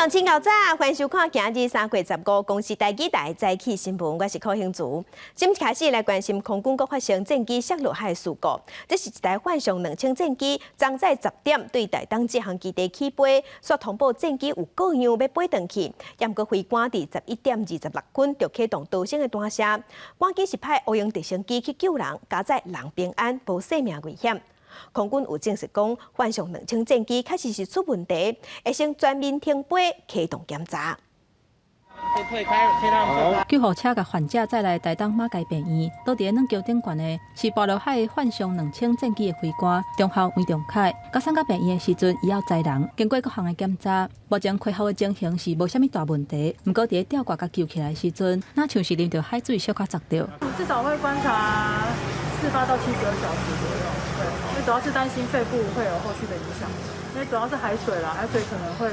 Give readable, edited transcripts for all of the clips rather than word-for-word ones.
鄉親𠢕早，歡迎收看今日3月15公視台語台早起新聞，我是柯興竹。今開始來關心空軍閣發生戰機摔落海的事故。這是一台幻象兩千戰機，昨早10點對台東志航基地起飛，煞通報戰機有故障欲飛轉去。毋過飛官佇11點26分就啟動逃生的彈射，趕緊是派烏鷹直升機去救人，佳哉人平安，無性命危險。空軍有證實講，幻象兩千戰機確實是出問題，會先全面停飛，啟動檢查。救護車共患者載來台東馬偕病院，倒佇咧軟橋頂懸的是跋落海的幻象兩千戰機的飛官中校黃仲凱。共送到病院的時陣，伊猶在人，經過各項的檢查，目前恢復的情形是無啥物大問題。毋過佇咧吊掛共救起來的時陣，若像是啉著海水小可砸著。至少會觀察48到72小時左右，對，因為主要是擔心肺部會有後續的影響，因為主要是海水啦，海水可能會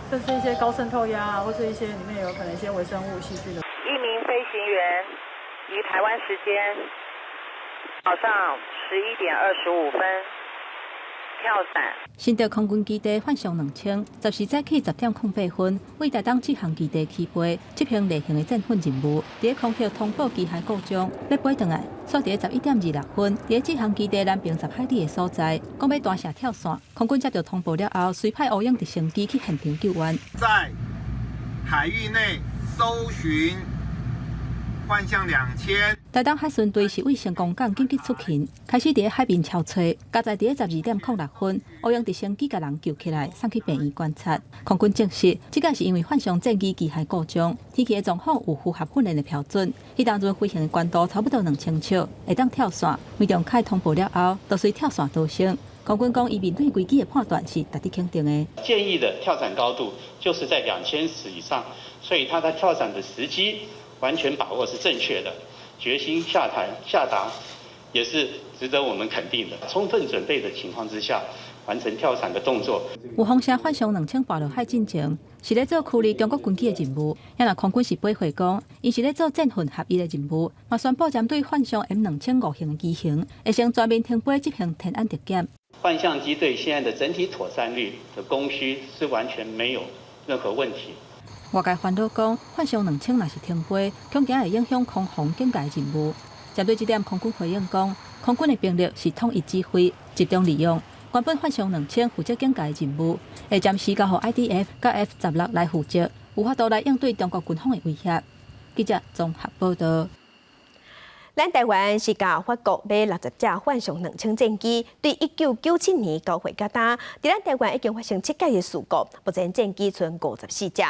甚至一些高滲透壓啊，或是一些裡面有可能一些微生物細菌的。一名飛行員於台灣時間早上11點25分跳傘。新竹空軍基地幻象兩千，14早起10點08分，對台東志航基地起飛，執行例行的戰訓任務。佇咧空客通報機械故障，欲飛轉來，煞佇咧11點26分，佇咧志航基地南爿10海里的所在，講欲彈射跳傘。空軍接到通報了後，隨派烏鷹直升機去現場救援。在海域內搜尋幻象兩千。台東海巡隊是對成功港緊急出勤，開始佇咧海邊搜揣，佳哉佇咧12點06分，烏鷹直升機共人救起來，送去病院觀察。空軍證實，這擺是因為幻象戰機機械故障，天氣的狀況有符合訓練的標準。彼當陣飛行的高度差不多2000尺，會當跳傘。黃仲凱通報了後，就隨跳傘逃生。空軍講，伊面對危機的判斷是值得肯定的。建議的跳傘高度就是在2000尺以上，所以他在跳傘的時機完全把握是正確的。決心下台下達，也是值得我們肯定的。充分準備的情況之下，完成跳傘的動作。有風聲幻象兩千跋落海進前，是咧做驅離中國軍機的任務。也若空軍是回回講，伊是咧做戰訓合一的任務，嘛宣布針對幻象 M 兩千五型的機型，會先全面停飛執行天安特檢。幻象機隊現在的整體妥善率的供需是完全沒有任何問題。外界煩惱講，幻象兩千若是停飛，恐驚會影響空防警戒任務。針對這點，空軍回應講，空軍的兵力是統一指揮、集中利用。原本幻象兩千負責警戒任務，會暫時交予 IDF 佮 F-16來負責，有法度來應對中國軍方的威脅。記者綜合報道。咱台灣是共法國買60隻幻象兩千戰機，對1997年交貨到今，佇咱台灣已經發生七擺的事故，目前戰機賰54隻，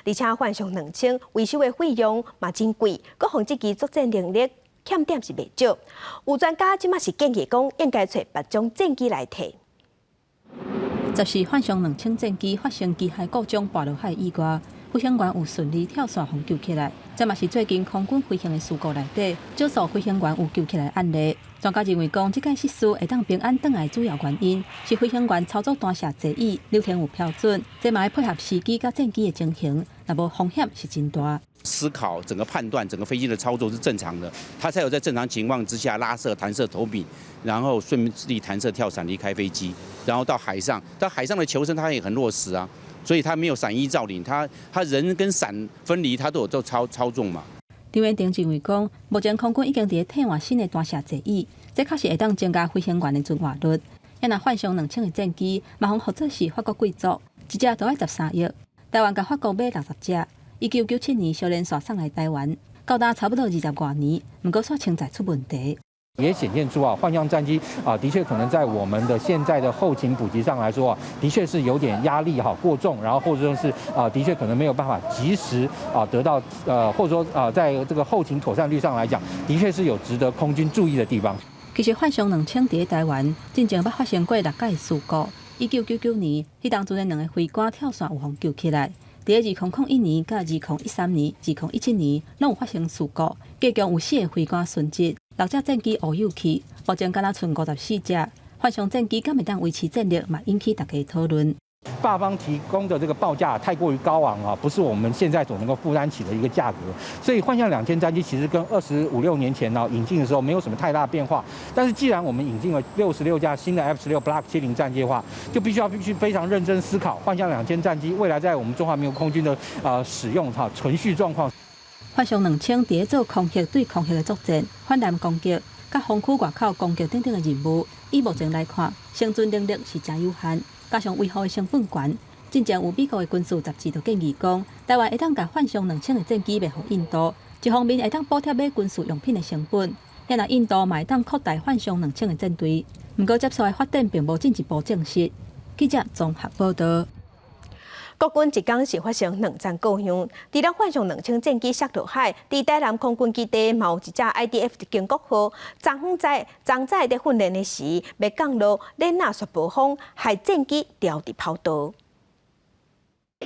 而且幻象兩千維修的費用嘛真貴，國防這機作戰能力欠點是袂少。有專家這馬是建議講，應該揣別種戰機來替。 14幻象兩千戰機發生機械故障跋落海意外，飛行員有順利跳傘予救起來。這嘛是最近空軍飛行的事故內底，少數飛行員有救起來的案例。專家認為講，這擺失事會當平安轉來的主要原因是飛行員操作彈射座椅流程有標準，這嘛愛配合時機佮戰機的情形，若無風險是真大。思考整個判斷，整個飛機的操作是正常的，他才有在正常情況之下拉射、彈射投柄，然後順利彈射跳傘離開飛機，然後到海上，到海上的求生他也很落實啊，所以他沒有傘衣罩領，他人跟傘分離，他都有做操縱嘛。張元鼎認為講，目前空軍已經佇咧替換新的彈射座椅，這確實會當增加飛行員的存活率。也若幻象兩千的戰機，嘛予號做是法國貴族，一隻都愛13億，台灣共法國買60隻。1997年小連線送來台灣，到今差不多20外年，毋過煞穿再出問題。也顯現出啊，幻象戰機啊，的確可能在我們的現在的後勤補給上來說啊，的確是有點壓力哈過重，然後或者說是啊，的確可能沒有辦法及時啊得到或者說啊，在這個後勤妥善率上來講，的確是有值得空軍注意的地方。其實幻象兩千佇咧台灣，進前捌發生過六擺事故。1999年，彼當陣的兩个飛官跳傘有予救起來。佇咧2001年、佮2013年、2017年，攏有發生事故，計共有四个飛官殉職，六隻戰機烏有去，目前敢若賰54隻。幻象戰機敢會當維持戰力，嘛引起大家討論。法方提供的這個報價太過於高昂啊，不是我們現在所能夠負擔起的一個價格。所以幻象兩千戰機其實跟二十五六年前呢引進的時候沒有什麼太大變化。但是既然我們引進了66架新的 F-16 Block 70戰機的話，就必須非常認真思考幻象兩千戰機未來在我們中華民國空軍的使用哈存續狀況。幻象兩千佇咧做空襲對空襲的作戰、反艦攻擊、佮防區外口攻擊等等的任務，以目前來看，生存能力是誠有限，加上維護的成本懸。進前有美國的軍事雜誌就建議講，台灣會當共幻象兩千的戰機賣予印度，一方面會當補貼買軍事用品的成本，也若印度嘛會當擴大幻象兩千的戰隊。毋過接續的發展並無進一步證實。記者綜合報道。國軍一工是發生兩件故鄉，除了幻象兩千戰機摔落海，佇台南空軍基地嘛有一隻 IDF 經國號，昨昏早昨早佇訓練的時，欲降落，鏈仔煞無風，害戰機掉佇跑道。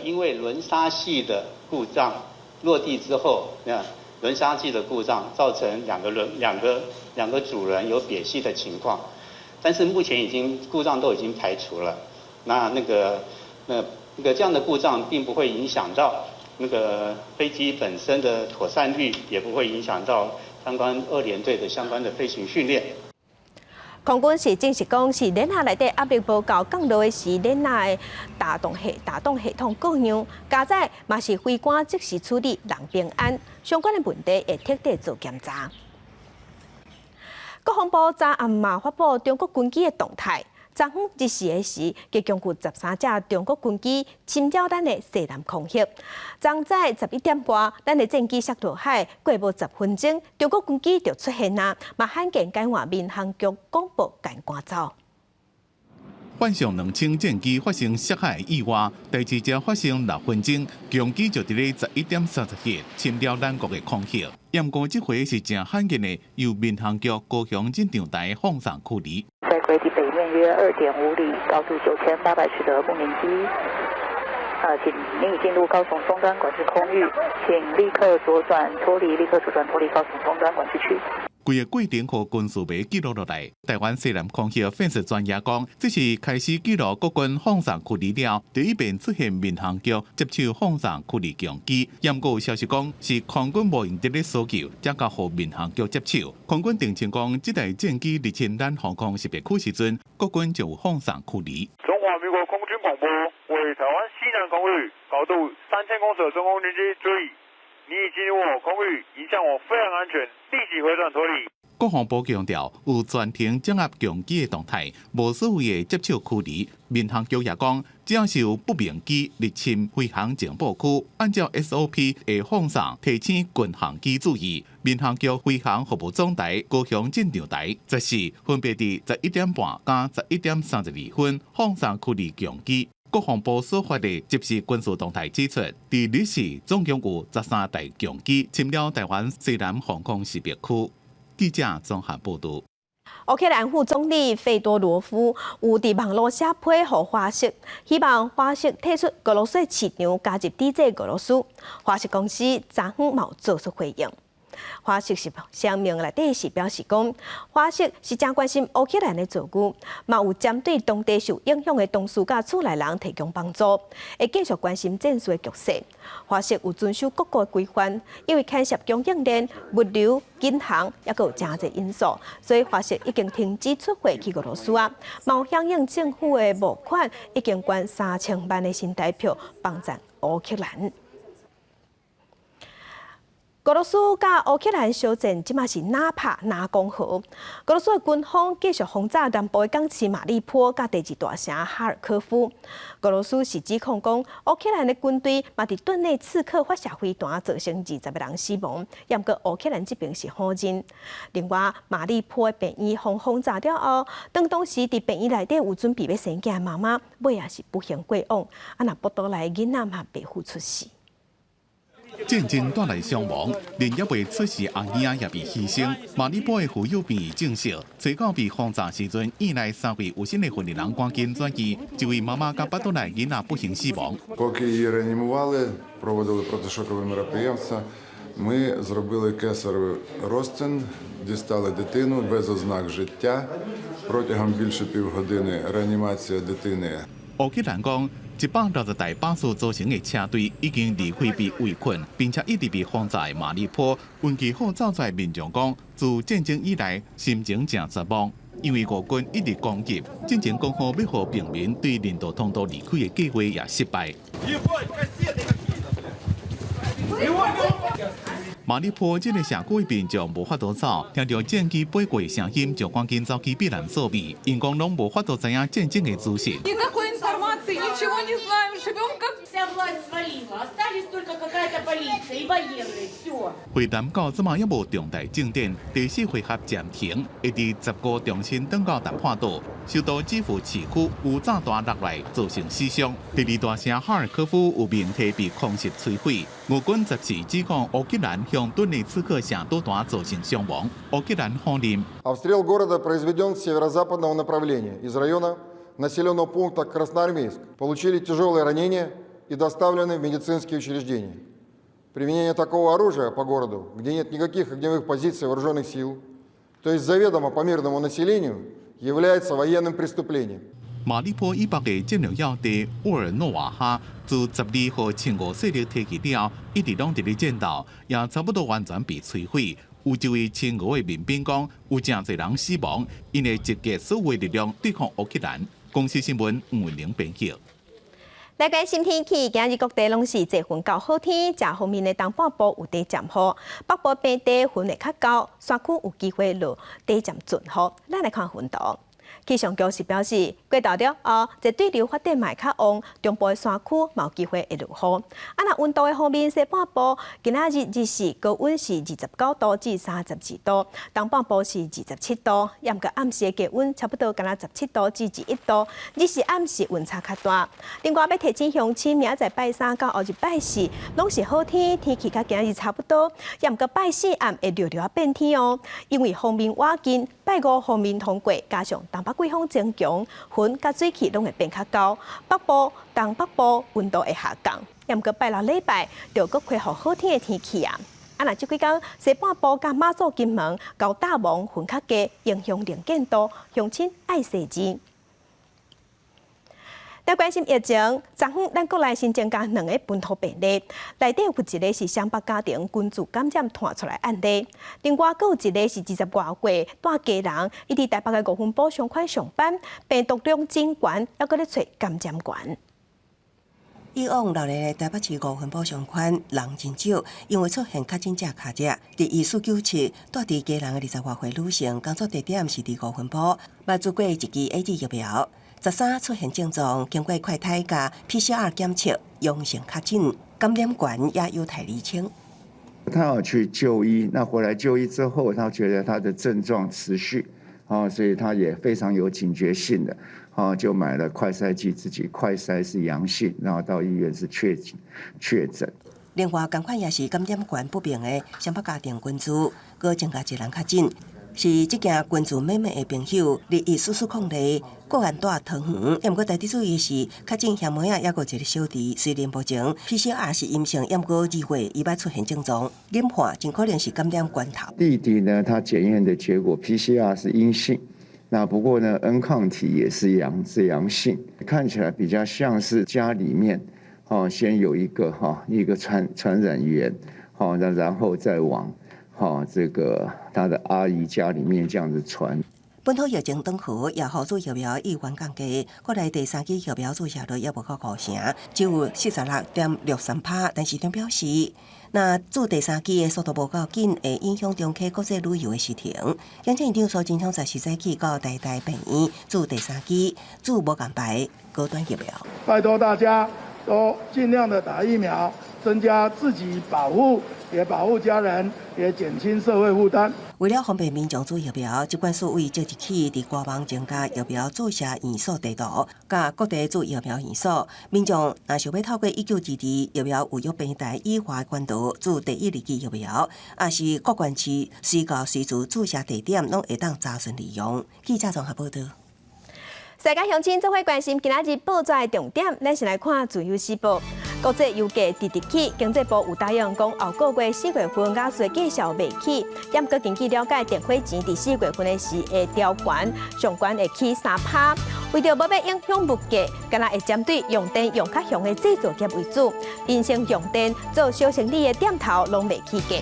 因為輪剎系的故障，落地之後，那輪剎系的故障造成兩個輪兩個兩個主輪有癟隙的情況，但是目前已經故障都已經排除了，那個這樣的故障並不會影響到那個飛機本身的妥善率，也不會影響到相關二聯隊的相關的飛行訓練。空軍是證實講，是鏈仔內底壓力無夠降落的時，鏈仔的打動系統故障，加載嘛是飛官即時處理，人平安，相關的問題會徹底做檢查。國防部昨暗嘛發布中國軍機的動態。昨昏日時的時，共有13隻中國軍機侵擾咱的西南空域。昨早11點外，咱的戰機摔落海，過無10分鐘，中國軍機就出現啊！嘛罕見改換民航局廣播共趕走。幻象兩千戰機發生摔海意外，第二隻發生6分鐘，強機就佇咧11點31侵擾咱國的空域。毋過這回是誠罕見的，由民航局高雄戰場台放送驅離。在軌跡北面約2.5里，高度9800尺的不明機，請你已進入高雄松端管制空域，請立刻左轉脫離，立刻左轉脫離高雄松端管制區。規個過程予軍事迷記錄落來。台灣西南空域分析專家講，這是開始記錄國軍放送驅離了，第一遍出現民航局接手放送驅離強機。毋過有消息講，是空軍無閒佇咧搜救，才交予民航局接手。空軍澄清講，這台戰機入侵咱防空識別區時陣，國軍就有放送驅離。中華民國空軍廣播，為台灣西南空域高度3000公尺的中共軍機，注意，你已進入我空域，影響我飛行安全，立即回轉脫離。國防部強調，有全程掌握強機的動態，無所謂的接手驅離。民航局也講，只要是有不明機入侵飛行情報區，按照 SOP 會放送提醒軍航機注意。民航局飛行服務總台高雄戰場台，則是分別佇11點半佮11點32分放送驅離強機。國防部所發的即時軍事動態指出，佇日時總共有13台強機侵擾台灣西南防空識別區。記者綜合報道。烏克蘭副總理費多羅夫有佇網路寫批予華碩，希望華碩退出俄羅斯市場，加入抵制俄羅斯。華碩公司昨昏嘛做出回應。華碩是聲明內底是表示講，華碩是誠關心烏克蘭的遭遇，嘛有針對當地受影響的同事佮厝內人提供幫助，會繼續關心戰事的局勢。華碩有遵守各國規範，因為牽涉供應鏈、物流、銀行，抑閣有誠濟因素，所以華碩已經停止出貨去俄羅斯啊。嘛有響應政府的募款，已經捐3000萬的新台票幫贊烏克蘭。俄羅斯佮烏克蘭相戰，這馬是若拍若講和。俄羅斯的軍方繼續轟炸南部的港市馬里波佮第二大城哈爾科夫。俄羅斯是指控講，烏克蘭的軍隊嘛佇頓內茨克發射飛彈，造成20個人死亡。毋過烏克蘭這邊是否認。另外，馬里波的病院予轟炸了後，當時佇病院內底有準備欲生囝的媽媽，尾仔是不幸過往。啊，若腹肚內囡仔嘛袂赴出世。戰爭帶來傷亡，連猶未出世的嬰仔也被犧牲。馬里波的婦幼病院證實，初九被轟炸時陣，院內三位有新的訓練人趕緊轉移，一位媽媽佮腹肚內囡仔不幸死亡。 Поки її реанімували, проводили протишокові мероприємства, ми зробили кесаревий розтин, дістали дитину без ознак життя. Протягом більше півгодини реанімація дитини. 烏克蘭講， 160台巴士組成的車隊已經離開被圍困，並且一直被轟炸的馬里波。運氣好走出來民眾講，自戰爭以來心情誠絕望，因為俄軍一直攻擊，進前講好欲予平民對人道通道離開的計劃也失敗。馬里波這个社區民眾無法度走，聽著戰機飛過的聲音，就趕緊走去避難所避。𪜶講攏無法度知影戰爭的資訊。會談到這馬猶無重大進展，第四回合暫停，會佇15重新轉到談判桌。首都基輔市區有炸彈落來，造成死傷。第二大城哈爾科夫有民宅被空襲摧毀。俄軍14指控烏克蘭向頓涅茨克城導彈造成傷亡。烏克蘭否認。 Обстрел города произведен с северо-западного направления из района населенного пункта Красноармейск. Получили тяжелые ранения и доставлены в медицинские учреждения. Применение такого оружия по городу, где нет никаких огневых позиций вооруженных сил, то есть заведомо по мирному населению, является военным преступлением. 馬里波以北的戰略要地沃爾諾瓦哈，自12號親俄勢力提起了後，一直攏佇咧戰鬥，也差不多完全被摧毀。有一位親俄的民兵講，有誠濟人死亡，𪜶會集結所有力量對抗烏克蘭。公視新聞吳文玲編輯。來關心天氣，今日各地攏是濟雲到好天，遮方面的東半部有短暫雨，北部平地雲會較厚，山區有機會落短暫陣雨。咱來看雲圖。氣象局是表示，過晝了後，這對流發展嘛會較旺，中部的山區嘛有機會會落雨。啊，若溫度的方面，西半部今仔日日時高溫是29度至32度，東半部是27度，猶毋過暗時的低溫差不多敢若17度至21度，日時暗時溫差較大。另外，欲提醒鄉親，明仔載拜三到後日拜四，攏是好天，天氣佮今日差不多，猶毋過拜四暗會略略變天哦，因為鋒面倚近，拜五鋒面通過，加上東北季風增強，雲佮水汽攏會變較厚，北部、東北部溫度會下降。猶毋過拜六禮拜就閣恢復好天的天氣啊！啊，若這幾工西半部佮馬祖、金門、厚大霧雲較低，影響能見度，鄉親愛細緻。來關心疫情，昨昏咱國內新增加兩个本土病例，內底有一个是雙北家庭群聚感染傳出來案例，另外閣有一个是20外歲蹛基隆，伊佇台北的五分埔商圈上班，病毒量真懸，猶閣咧揣感染源。以往六日的台北市五分埔商圈人真少，因為出現確診者卡這。佇1497蹛佇基隆的20外歲女性，工作地點是佇五分埔，捌注過一劑 AZ 疫苗。13出現症狀，經過快篩佮 PCR 檢測，陽性確診，感染源也有待釐清。他有去就醫，那回來就醫之後，他覺得他的症狀持續，所以他也非常有警覺性的，就買了快篩劑，自己快篩是陽性，然後到醫院是確診。另外，仝款也是感染源不明的雙北家庭群聚，閣增加一人確診。是這件群聚妹妹的朋友，21440例，個案蹛桃園。毋過，值得注意的是，確診兄妹仔猶閣一个小弟，雖然目前 PCR 是陰性，毋過2月伊捌出現症狀，研判真可能是感染源頭。弟弟呢，他檢驗的結果 PCR 是陰性，那不過呢，N 抗體也是陽性，看起來比較像是家裡面，哦，先有一個哈一個傳染源，好，那然後再往。哦，這個他的阿姨家裡面這樣子傳。本土疫情當好，也予注疫苗意願降低。國內第三劑疫苗注射率猶無夠5成，只有46.63%。但是中表示，若注第三劑的速度無夠緊，會影響重啟國際旅遊的時程。行政院長蘇貞昌十四早起到台大病院注第三劑，注無仝牌高端疫苗。拜託大家都盡量的打疫苗，增加自己保護，也保護家人，也減輕社會負擔。為了方便民眾注疫苗，疾管署對即日起佇官網增加疫苗注射院所地圖，佮各地注疫苗院所。民眾若想欲透過1922疫苗預約平台以外管道注第一、二劑疫苗，抑是各縣市隨到隨處注射地點，攏會當查詢利用。記者綜合報導。世界鄉親做伙關心今仔日報紙的重點，咱先來看《自由時報》。國際油價直直起，經濟部有答應講後個月四月份瓦斯的價數袂起。毋過根據了解，電火錢佇四月份的時會調懸，上懸會起3趴。為著無欲影響物價，敢若會針對用電用較凶的製造業為主，民生用電做小生意的店頭攏袂起價。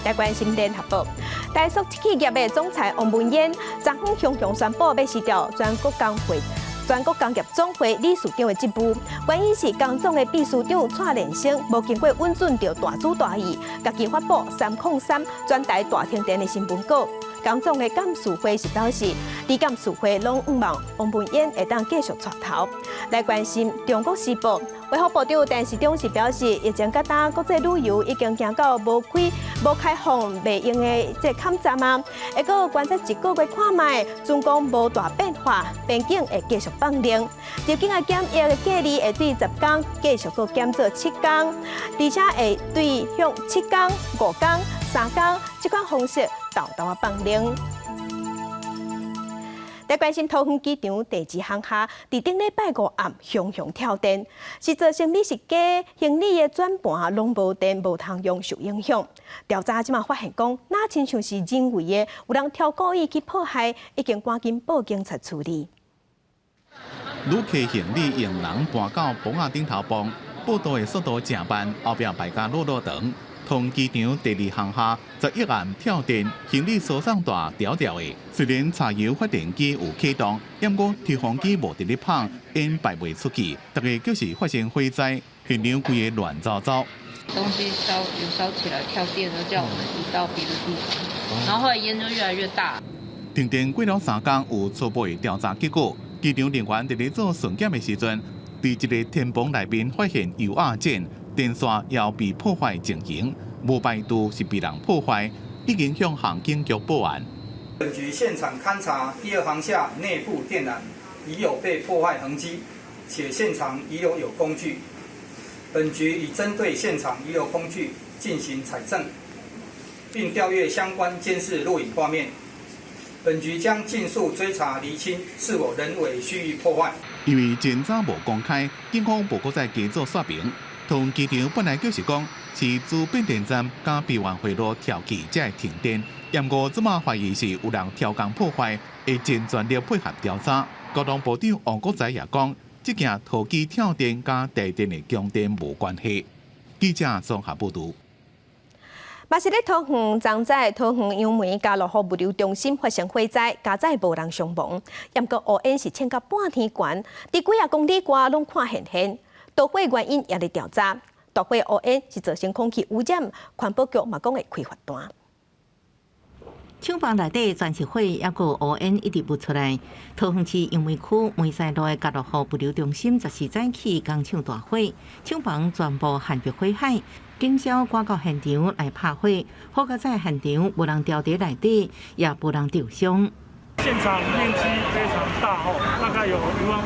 來關心聯合報，台塑企業的總裁王文淵，昨昏雄雄宣布欲辭掉全國工會、全國工業總會理事長的職務，原因是工總的秘書長蔡連生無經過允准就大主大意，家己發布303全台大停電的新聞稿。工總的監事會是表示，理監事會攏向望王文淵會當繼續帶頭。來關心中國時報，衛福部長陳時中是表示，疫情佮今國際旅遊已經行到無開無開放袂用的這個坎站啊，會閣觀察一個月看覓，準講無大變化，邊境會繼續放寬。入境的檢疫的隔離會對10工繼續閣減做7工，而且會對向7工、5工、3工這款方式沓沓仔放寬。來關心桃園機場第二航廈，佇頂禮拜五暗雄雄跳電，是造成美食街行李的轉盤攏無電無通用受影響。調查這馬發現講，若親像是人為的，有人挑故意去破壞，已經趕緊報警察處理。旅客行李用人搬到棚仔頂頭搬，報到的速度誠慢，後壁排甲落落長。桃園機場第二航廈11暗跳電，行李輸送帶牢牢的。雖然柴油發電機有啟動，毋過抽風機無佇咧麭，煙排袂出去，大概就是發生火災，現場規个亂糟糟。東西燒有燒起來，跳電就叫我們移到別的地方，然後後來煙就越來越大。停電過了3工，有初步的調查結果，機場人員佇咧做巡檢的時陣，佇一个天棚內面發現油壓剪。電線也被破壞情形，無排除是被人破壞，已經向航警局報案。本局現場勘查第二航廈內部電纜已有被破壞痕跡，且現場遺留有工具。本局已針對現場遺留工具進行採證，並調閱相關監視錄影畫面。本局將盡速追查釐清是否人為蓄意破壞。因為真早無公開，警方無閣再加做說明。桃園機場本來就是講是主變電站佮備援回路跳起才會停電，毋過這馬懷疑是有人挑工破壞，會盡全力配合調查。國防部長王國材也講，這件桃機跳電佮台電的供電無關係。記者綜合報導。嘛是咧桃園，昨早桃園楊梅家樂福物流中心發生火災，佳哉無人傷亡。毋過烏煙是衝到半天懸，佇幾仔公里外攏看現現。導火原因也佇調查，大火烏煙是造成空氣污染，環保局嘛講會開罰單。廠房內底全是火，猶閣烏煙一直冒出來。桃園市楊梅區梅西路的家樂福物流中心14早起工廠大火，廠房全部陷入火海，警消趕到現場來拍火，好佳哉現場無人牢佇內底，也無人受傷。現場面積非常大哦，大概有1.5萬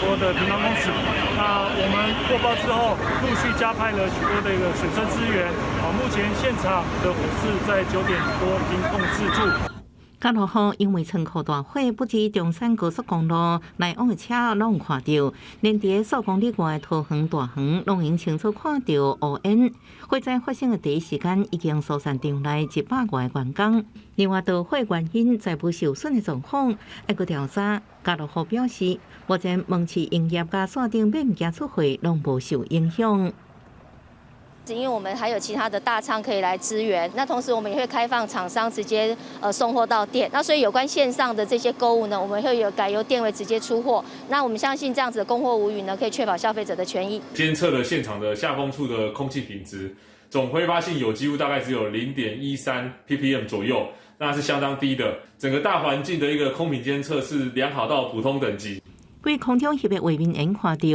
多的平方公尺。那我們獲報之後，陸續加派了許多的一個水車支援。好，目前現場的火勢在9點多已經控制住。家樂福因為倉庫大火，不止中山高速公路來往的車攏有看著，連佇數公里外的桃園大園攏會清楚看著烏煙。火災發生的第一時間，已經疏散場內100外個員工。另外，導火原因財物受損的狀況，猶閣調查。家樂福表示，目前門市營業佮線頂買物件出貨攏無受影響。因為我們還有其他的大倉可以來支援，那同時我們也會開放廠商直接送貨到店，那所以有關線上的這些購物呢，我們會有改由店位直接出貨。那我們相信這樣子的供貨無虞呢，可以確保消費者的權益。監測了現場的下風處的空氣品質，總揮發性有機物大概只有0.13 ppm 左右，那是相當低的。整個大環境的一個空品監測是良好到普通等級。佇空中翕的畫面會看著，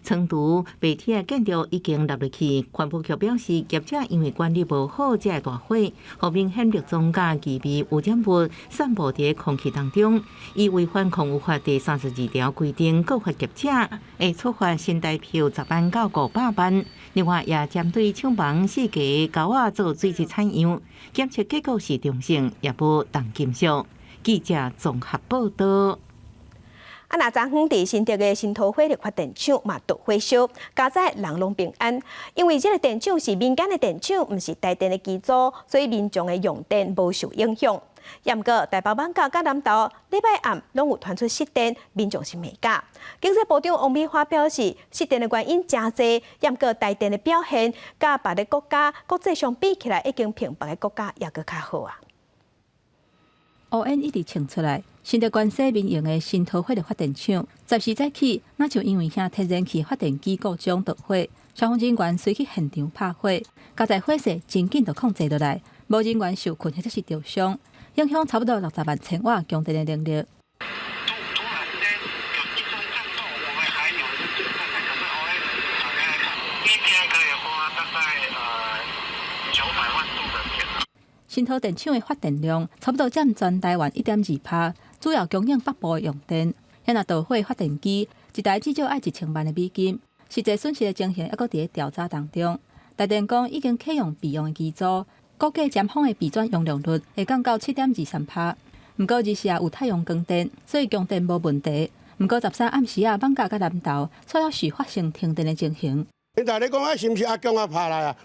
倉儲白鐵的建築已經落入去。環保局表示，業者因為管理無好，才會大火，予明顯氯酸佮氣味污染物散布佇空氣當中，依違反空污法第32條規定，告發業者會處罰新台票10萬到500萬。另外，也針對廠房四界溝仔做水質採樣，檢測結果是中性，也無重金屬。記者綜合報導。啊，若昨昏佇新竹的新桃火力發電廠嘛著火燒，佳哉人攏平安。因為這個電廠是民間的電廠，毋是台電的機組，所以民眾的用電無受影響。也毋過台北艋舺佮南投禮拜暗攏有傳出失電，民眾是罵甲。經濟部長王美花表示，失電的原因誠濟，也毋過台電的表現，佮別个國家國際上比起來，已經比別个國家猶閣較好啊。烏煙一直衝出來，新竹關西民營的新桃火力發電廠，10時早起，若就因為遐天然氣發電機故障著火，消防人員隨去現場拍火，佳哉火勢真緊就控制落來，無人員受困或者是著傷，影響差不多60萬千瓦供電的能力。突然間有一聲震動，我們還以為是地震呢，可是後來打開來看，一天可以花大概900萬度的電。新桃電廠的發電量差不多佔全台灣1.2%，主要供應北部的用電。遐若著火發電機一台至少愛1000萬的美金，實際損失的情形猶閣佇咧調查當中。台電講已經啟用備用的機組，估計尖峰的備轉容量率會降到7.23%。毋過日時也有太陽光電，所以供電無問題。毋過13暗時啊，艋舺佮南投煞猶是發生停電的情形。𪜶逐咧講啊，是毋是阿強仔拍來啊？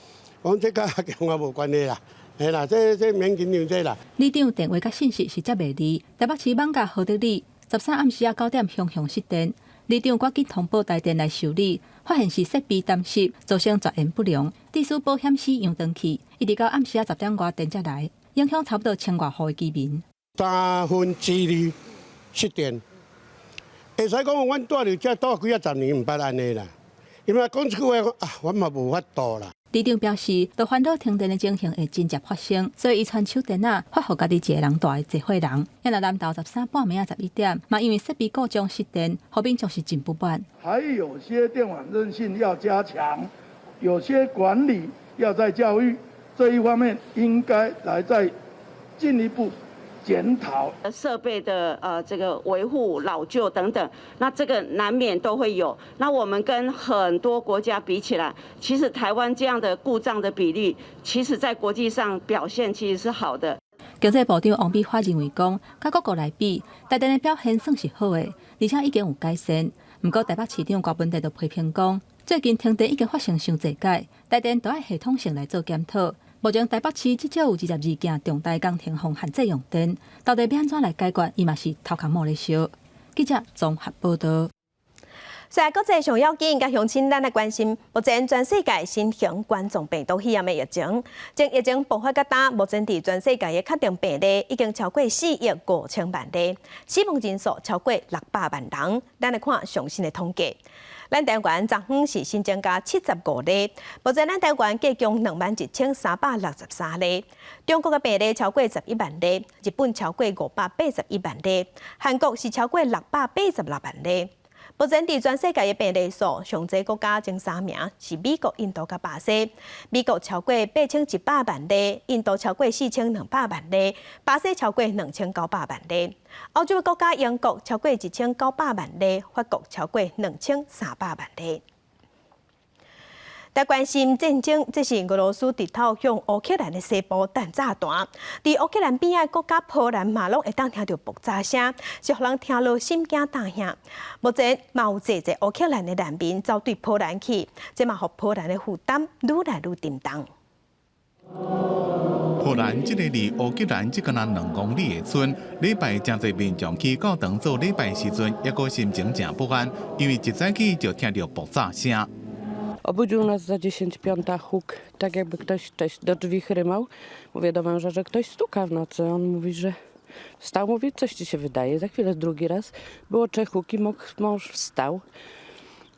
講這佮阿強仔無關係啦。嘿啦，這免緊張這啦。里長電話佮信息是接袂離，台北市艋舺禾德里13暗時仔9點雄雄失電，里長趕緊通報台電來修理，發現是設備澹濕，造成絕緣不良，致使保險絲揚斷去，一直到暗時仔10點外電才來，影響差不多千外戶的居民。 2/3失電，會使講阮住佇遮住幾仔十年毋捌按呢啦，因為講這句話啊，阮嘛無法度啦。里長表示，著煩惱停電的情形會真濟發生，所以伊傳手電仔發予家己一个人蹛的濟歲人。若南投13半暝仔11點，嘛因為設備故障失電，予民眾是真不滿。還有些電網韌性要加強，有些管理要再教育，這一方面應該來再進一步檢討。設備的這個維護老舊等等，那這個難免都會有。那我們跟很多國家比起來，其實台灣這樣的故障的比例，其實在國際上表現其實是好的。經濟部長王美花認為講，佮各國來比，台電的表現算是好的，而且已經有改善。毋過台北市長柯文哲就批評講，最近停電已經發生傷濟擺，台電都愛系統性來做檢討。目前台北市至少有22件重大工程予限制用電，到底欲按怎來解決？伊嘛是頭殼某咧燒。記者綜合報導。雖然國際上要緊，佮鄉親咱來關心，目前全世界新型冠狀病毒肺炎的疫情，從疫情爆發到今，目前佇全世界的確診病例已經超過4億5千萬例，死亡人數超過600萬人。咱來看上新的統計，咱台灣昨昏是新增加75例，目前咱台灣計共21,363例。中國的病例超過11萬例，日本超過581萬例，韓國是超過686萬例。目前佇全世界的病例數，上濟國家前三名是美國、印度佮巴西。美國超過8100萬例，印度超過4200萬例，巴西超過2900萬例。歐洲的國家英國超過1900萬例，法國超過2300萬例。來關心戰爭，這是俄羅斯直頭向烏克蘭的西部彈炸彈。佇烏克蘭邊仔國家波蘭嘛，攏會當聽著爆炸聲，是予人聽落心驚膽嚇。目前嘛有濟濟烏克蘭的難民走對波蘭去，這嘛予波蘭的負擔愈來愈沉重。波蘭這个離烏克蘭只敢若2公里的村，禮拜誠濟民眾去教堂做禮拜時陣，猶閣心情誠不安，因為一早起就聽著爆炸聲。 Obudził nas za 4:50 huk, tak jakby ktoś do drzwi chrymał. Mówię do męża, że ktoś stuka w nocy. On mówi, że wstał, mówi, coś ci się wydaje. Za chwilę drugi raz było trzech huki, mąż wstał.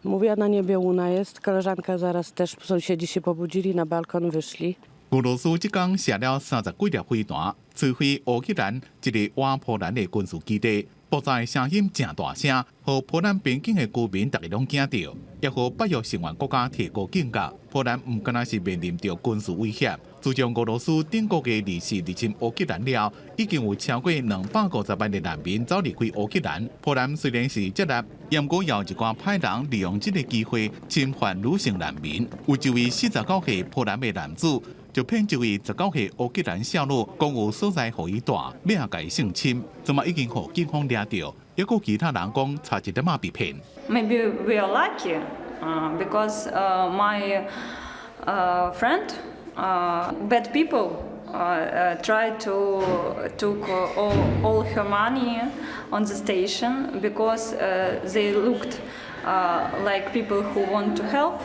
Mówi, a na niebie łuna jest. Koleżanka zaraz też, sąsiedzi się pobudzili, na balkon wyszli. 俄羅斯這工射了30幾粒飛彈，摧毀烏克蘭一个倚波蘭的軍事基地。爆炸的聲音誠大聲，予波蘭邊境的居民逐家攏驚著，也予北約成員國家提高警覺。波蘭毋干焦是面臨著軍事威脅，自從俄羅斯頂個月24入侵烏克蘭了，已經有超過250萬的難民走離開烏克蘭。波蘭雖然是接納，毋過也有一寡歹人利用這个機會侵犯女性難民。有一位49歲波蘭的男子，就騙一位19歲烏克蘭少女，講有所在予伊蹛，欲共伊性侵，這馬已經予警方掠著，抑閣其他人講差一點仔被騙。 Maybe we are lucky because my friend, bad people try to took all her money on the station because they looked like people who want to help,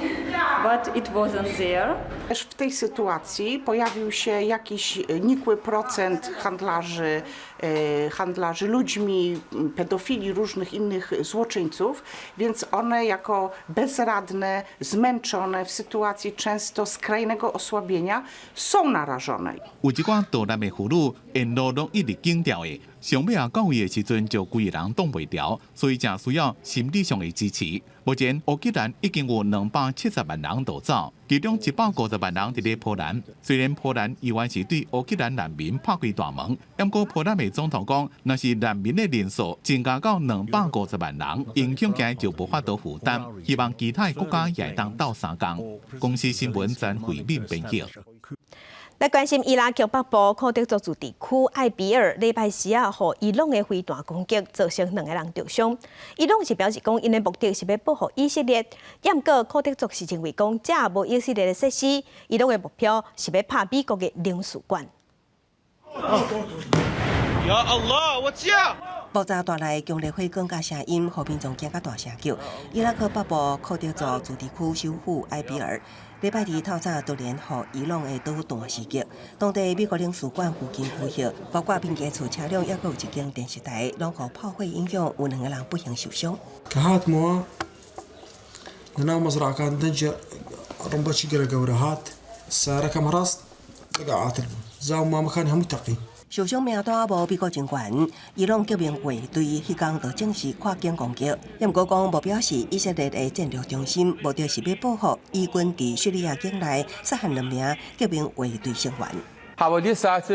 but it wasn't there. Też w tej sytuacji pojawił się jakiś nikły procent handlarzy, e, handlarzy ludźmi, pedofili, różnych innych złoczyńców, więc one jako bezradne, zmęczone w sytuacji często skrajnego osłabienia są narażone. 有一寡逃難的婦女沿路攏一直驚掉的，上尾仔到位的時陣就規个人擋袂牢，所以誠需要心理上的支持。目前烏克蘭已經有270萬人逃走，其中150萬人佇咧波蘭。雖然波蘭猶原是對烏克蘭難民拍開大門，毋過波蘭的總統講，若是難民的人數增加到250萬人，影響驚就無法度負擔。希望其他的國家也會當鬥相共。公視新聞曾慧敏編輯。來關心伊拉克北部庫德族自治區艾比爾，禮拜四啊，予伊朗的飛彈攻擊，造成兩个人著傷。伊朗是表示講，𪜶的目的是欲報復以色列，毋過庫德族是認為講，這無以色列的設施，伊朗的目標是欲拍美國的領事館。呀Allah，我駕。爆炸帶來強烈火光佮聲音，予民眾驚甲大聲叫。伊拉克北部庫德族自治區首府埃比爾，禮拜二透早突然予伊朗的導彈襲擊，當地美國領事館附近區域，包括民間厝車輛，抑閣有一間電視台，攏予炮火影響，有兩个人不幸受傷。 كهات لنا مزرعة كانت تنشر رمبة شجرة جورهات السيارة كمراس دقعات زاو ما مكانها متقي 受傷名單無美國軍員，伊朗革命衛隊彼工就證實跨境攻擊，毋過講目標是以色列的戰略中心，目的是欲報復以軍佇敘利亞境內殺害兩名革命衛隊成員。 حوالی ساعت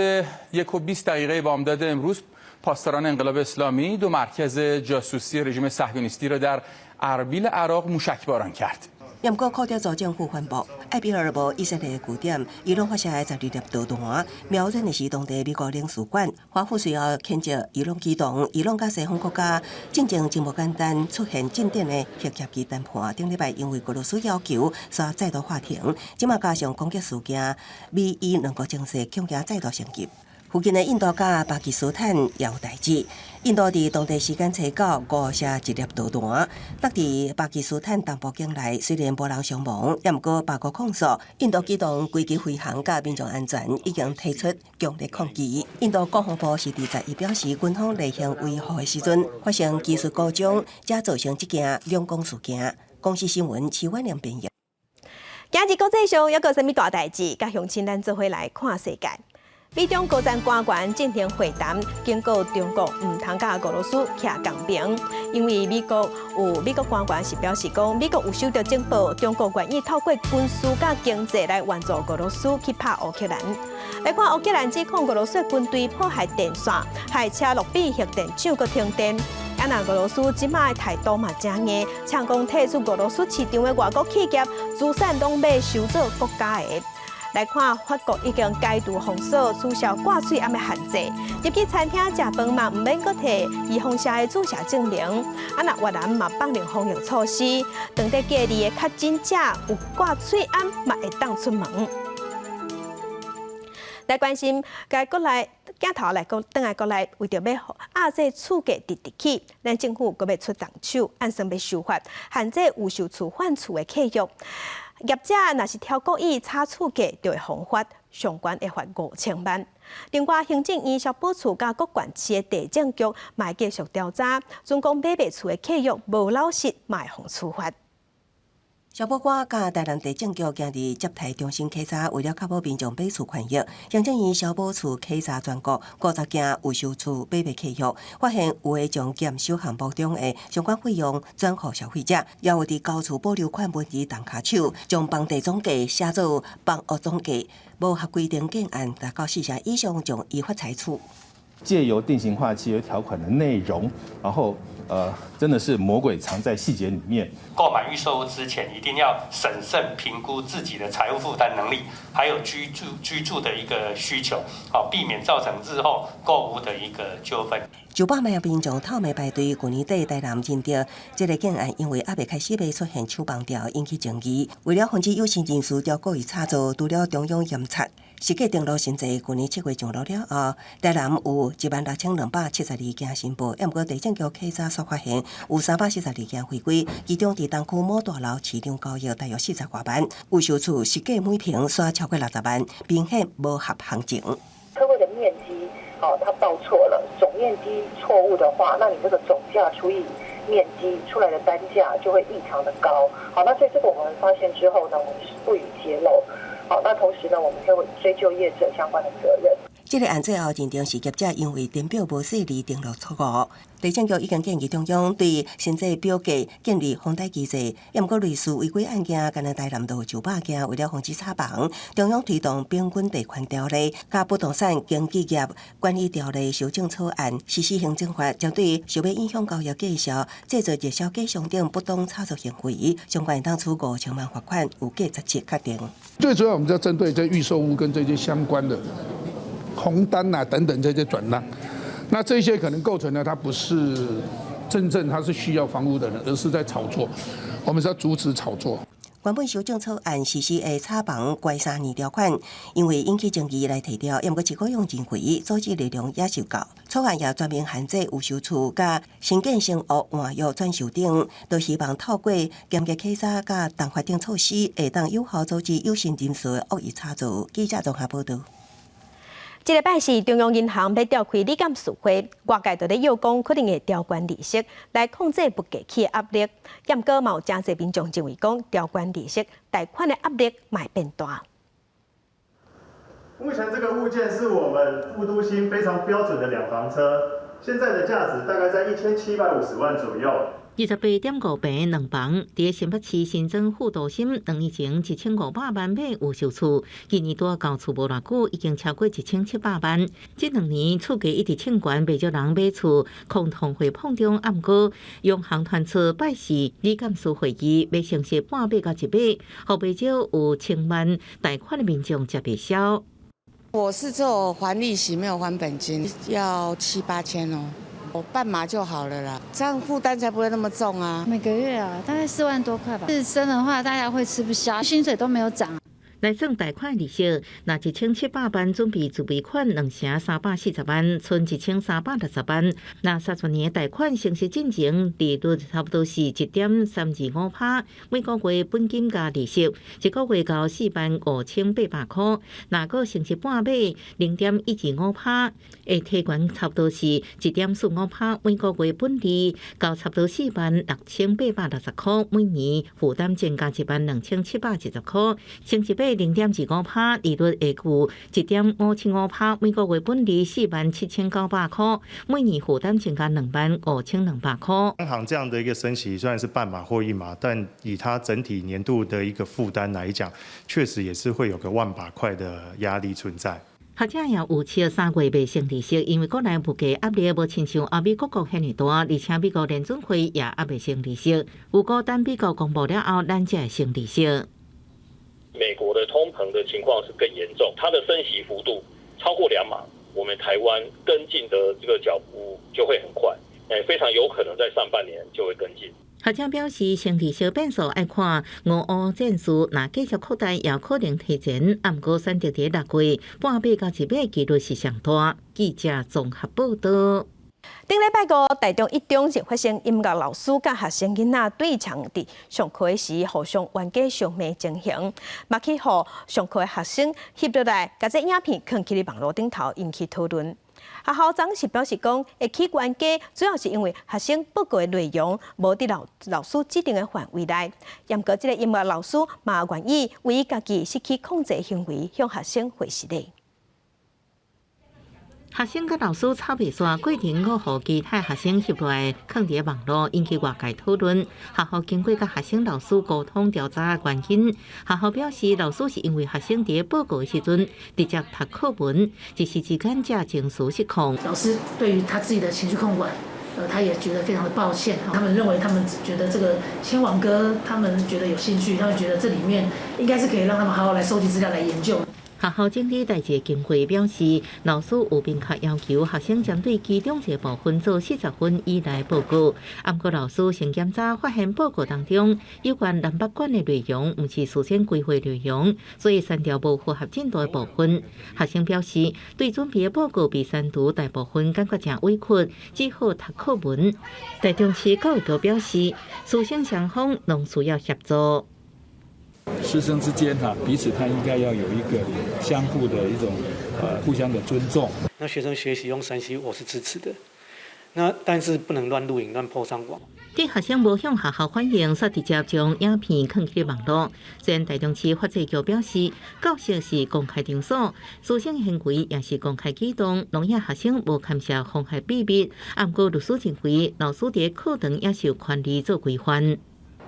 1:20 بامداد امروز پاسداران انقلاب اسلامی دو مرکز جاسوسی رژیم صهیونیستی را در اربیل عراق موشکباران کرد. 毋過庫德族政府反駁，艾比爾無以色列據點，伊朗發射的12粒導彈，瞄準的是當地美國領事館。華府隨後譴責伊朗舉動，伊朗佮西方國家進前真無簡單出現進展的核協議談判，頂禮拜因為俄羅斯要求，煞再度喊停。這馬加上攻擊事件，美伊兩國情勢恐驚再度升級。附近的印度佮巴基斯坦也有代誌。印度佇當地時間初九誤射一粒導彈，落佇巴基斯坦東部境內，雖然無人傷亡，也毋過巴國控訴印度機動飛機飛行佮民眾安全已經提出強烈抗議。印度國防部是佇11表示，軍方例行維護的時陣發生技術故障，才造成這件兩光事件。公視新聞徐婉玲編譯。今日國際上猶閣有啥物大代誌？佮鄉親咱做伙來看世界。美中高層官員進行會談，警告中國毋通佮俄羅斯徛仝邊，因為美國有美國官員是表示講，美國有收到情報，中國願意透過軍事佮經濟來援助俄羅斯去拍烏克蘭。來看烏克蘭指控俄羅斯軍隊破壞電線，害切爾諾比核電廠閣停電。啊，若俄羅斯這馬的態度嘛誠硬，嗆講退出俄羅斯市場的外國企業資產攏欲收做國家的。來看法國已經解除封鎖，取消掛喙罨的限制。入去餐廳食飯嘛，毋免閣提預防射的注射證明。啊，若越南嘛放寬防疫措施，當地隔離的確診者有掛喙罨嘛會當出門。來關心，該國內鏡頭來講，轉來國內為著欲壓制厝價直直起，咱政府閣欲出重手，按算欲修法，限制預售厝換厝的契約。業者若是超故意炒厝價，就會予罰，上懸會罰5000萬。另外，行政院消保處佮各縣市的地政局嘛會繼續調查，準講買賣厝的契約無老實，嘛會予處罰。消保官佮台南地政局今日接待中心稽查，為了確保民眾買厝權益，行政院消保處稽查全國50件預售厝買賣契約，發現有的將驗收項目中的相關費用轉予消費者，也有佇交厝保留款文字動跤手，將房地總價寫做房屋總價，無合規定建案達到四成以上，將依法裁處。借由定型化契約條款的內容，然後真的是魔鬼藏在細節裡面。購買預售屋之前，一定要審慎評估自己的財務負擔能力，還有居住的一個需求，好，避免造成日後購屋的一個糾紛。上百萬民眾透暝排隊，舊年底台南仁德這个建案因為猶未開始賣出現搶房潮，引起爭議。為了防止有心人士著故意炒作，除了中央嚴查實價登錄審查，舊年7月上路了後，台南有16,272件申報，毋過地政局稽查所發現有342件違規，其中佇東區某大樓市場交易大約40外萬，預售厝實價每坪煞超過60萬，明顯無合行情。車位的面積，哦，它報錯了，總面積錯誤的話，那你這個總價除以面積出來的單價就會異常的高。好，那所以這個我們發現之後呢，我們是不予揭露。好，那同時呢，我們會追究業者相關的責任。這个案最後認定是業者因為填表無細膩登錄錯誤，地政局已經建議中央對新制表價建立封底機制。毋過類似違規案件，干焦台南就有上百件。為了防止炒房，中央推動平均地權條例、佮不動產經紀業管理條例修正草案實施行政法，針對受欲影響交易價數、製造熱銷假商等不當炒作行為，相關當處5000萬罰款，有價十七確定。最主要，我們就針對這預售屋跟這些相關的紅單啊等等這些轉讓，那這些可能構成呢，它不是真正他是需要房屋的人，而是在炒作。我們是要阻止炒作。原本修正草案實施的炒房關3年條款，因為引起爭議來提掉，毋過一個用認為組織力量也受夠。草案也專門限制預售厝佮新建成屋換約轉售等，都希望透過嚴格稽查佮重罰等措施，會當有效阻止有心人士惡意炒作。記者綜合報導。這禮拜是中央銀行欲召開理監事會，外界都咧臆講可能會調懸利息來控制物價起的壓力。毋過嘛有誠濟民眾認為講調懸利息，貸款的壓力嘛會變大。目前這個物件是我們副都心非常標準的兩房車，現在的價值大概在1750萬左右。 28.5坪兩房，佇新北市新莊副都心，兩年前1500萬買預售厝，今年拄交厝無偌久，已經超過1700萬。這兩年厝價一直衝懸，袂少人買厝，恐通貨膨脹。毋過央行傳出拜四理監事會議，欲升息半碼到一碼，予袂少有千萬貸款的民眾食袂消。我是做還利息，沒有還本金，要七八千哦。我半碼就好了啦，這樣負擔才不會那麼重啊。每個月啊，大概4萬多塊吧。是升的話，大家會吃不消，薪水都沒有漲。來算貸款利息，若1700萬準備自備款兩成340萬，賰1360萬。若30年貸款升息進前，利率差不多是1.325趴，每個月本金加利息，一個月交45,800塊。若閣升息半碼，0.125趴，會提懸差不多是1.45趴，每個月本利交差不多46,860塊，每年負擔增加12,720塊。升一碼0.25趴，利率會有1.575趴，每個月本利47,900塊，每年負擔增加25,200塊。央行這樣的一個升息，雖然是半碼或一碼，但以它整體年度的一個負擔來講，確實也是會有個萬把塊的壓力存在。學者也預測3月袂升利息，因為國內物價壓力無親像歐美各國遐爾大，而且美國聯準會也猶未升利息。預估等美國公布了後，咱才會升利息。美國的通膨的情況是更嚴重，它的升息幅度超過2碼，我們台灣跟進的這個腳步就會很快，非常有可能在上半年就會跟進。學者表示，升利息變數愛看俄烏戰事，若繼續擴大，也可能提前。毋過選擇佇6月半碼到一碼幾率是上大。記者綜合報導。頂禮拜五，台中一中就發生音樂老師佮學生囡仔對嗆佇上課時互相冤家相罵情形，嘛去予上課的學生翕落來，共這影片囥佇網路頂頭引起討論。學校長是表示講，會起冤家主要是因為學生報告的內容無佇老師指定的範圍內。毋過這个音樂老師嘛願意為家己失去控制行為向學生回失禮。學生佮老師吵袂煞，過程閣予其他學生翕落來，囥佇網路，引起外界討論。學校經過佮學生、老師溝通調查原因，學校表示，老師是因為學生佇報告的時陣直接讀課文，一時之間才情緒失控。老師對於他自己的情緒控管他也覺得非常的抱歉。他們認為，他們只覺得這個千網哥，他們覺得有興趣，他們覺得這裡面應該是可以讓他們好好來收集資料來研究。學校整理代誌經費表示，老師有明確要求學生針對其中一個部分做40分以內報告。毋過老師先檢查發現報告當中有關南北館的內容，毋是事先規劃內容，所以刪掉無符合進度的部分。學生表示，對準備的報告被刪除大部分感覺誠委屈，只好讀課文。台中市教育局表示，師生雙方攏需要協助。師生之間哈，彼此他應該要有一個相互的一種，互相的尊重。那學生學習用3C，我是支持的。那但是不能亂錄影、亂 PO 上網。對學生無向學校反映，煞直接將影片囥佇網路。雖然台中市法制局表示，教室是公開場所，師生行為也是公開舉動，攏予學生無牽涉妨害秘密。毋過律師認為，老師佇課堂也是有權利做規範。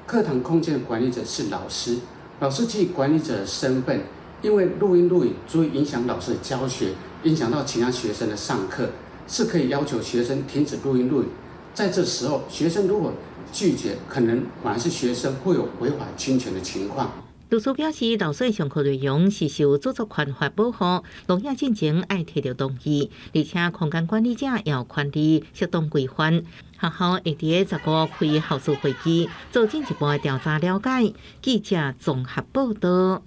課堂空間的管理者是老師。老師基於管理者的身份，因為錄音錄影足以影響老師的教學，影響到其他學生的上課，是可以要求學生停止錄音錄影。在這時候，學生如果拒絕，可能反而是學生會有違法侵權的情況。律師表示，老師的上課內容是受著作權法保護，錄影進前愛提著同意，而且空間管理者也有權利適當規範。學校會佇15開校事會議，做進一步的調查了解。記者綜合報道。